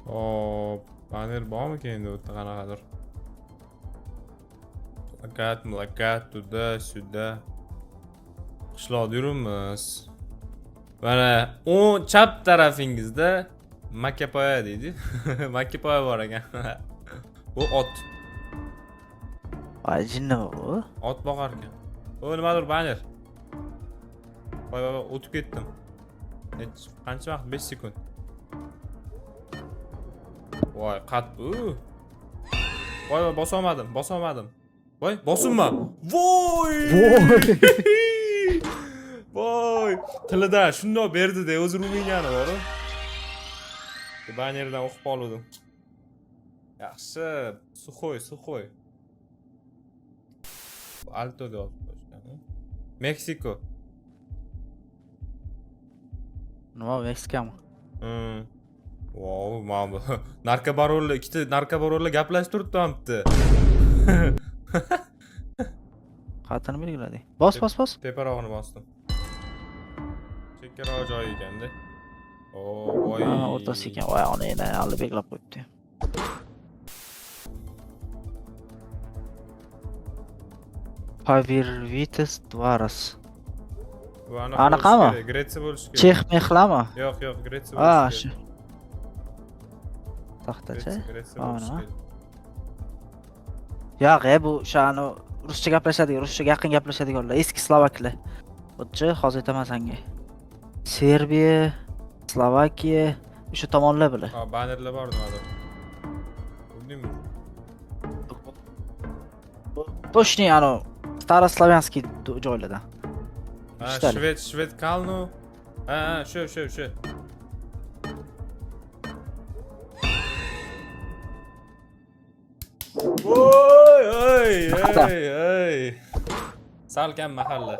Hop, banner bormikan endi u yerda qanaqadir? Plakat, mulakat, туда, сюда. Qishloqda yuribmiz. Mana o'ng chap tarafingizda Makkapoya deydi. Makkapoya bor ekan. Bu ot. Voy, jinnimi bu? Ot boqar ekan. O nimadir banner. Voy voy voy, o'tib ketdim. Qancha vaqt? 5 sekund. Voy, qat bu. Voy voy, bosolmadim, bosolmadim. Voy, bosinma. Voy! Voy! Tilida shundoq berdi-da, o'zi rumingani bor. Bannerdan o'qib qoldim. Yaxshi, сухой, сухой. Alto deb yozib qo'yishgan. Meksiko. Nima, Meksikami? Vau, mana bu narkobaronlar, ikkita narkobaronlar gaplashib turibdi. Qayerni belgilading? Bos, bos, bos. Teparog'ini bosdim. Chekkaroq joyi ekanda. O, voy. Ha, o'rtasi ekan. Voy, onangni hali belgilab qo'yibdi. Pavirvites Dvaras. Bu aniq Anaqami? bo'lishi kerak, Gretsiya bo'lishi kerak. Chex mexlami? Yo'q, yo'q, Gretsiya Ha, bo'lishi shu. kerak. Taxtacha. Gretsiya, Gretsiya Ha, bo'lishi nima? kerak. Yo'q, bu o'sha anu ruscha gaplashadigan, ruschaga yaqin gaplashadiganlar, eski slovaklar. O'tchi, hozir aytaman senga. Serbiya, Slovakiya, o'sha tomonlar bular. Ha, bannerlar bor nimadir. Ko'rdingmi? Точный anu Старославянский joylardan. Ha, Uchtalik. Shved, Shved Kalnu. Ha, ha, shu, shu, shu. Voy, oy, Mahalla. oy, oy. Salkam mahalla.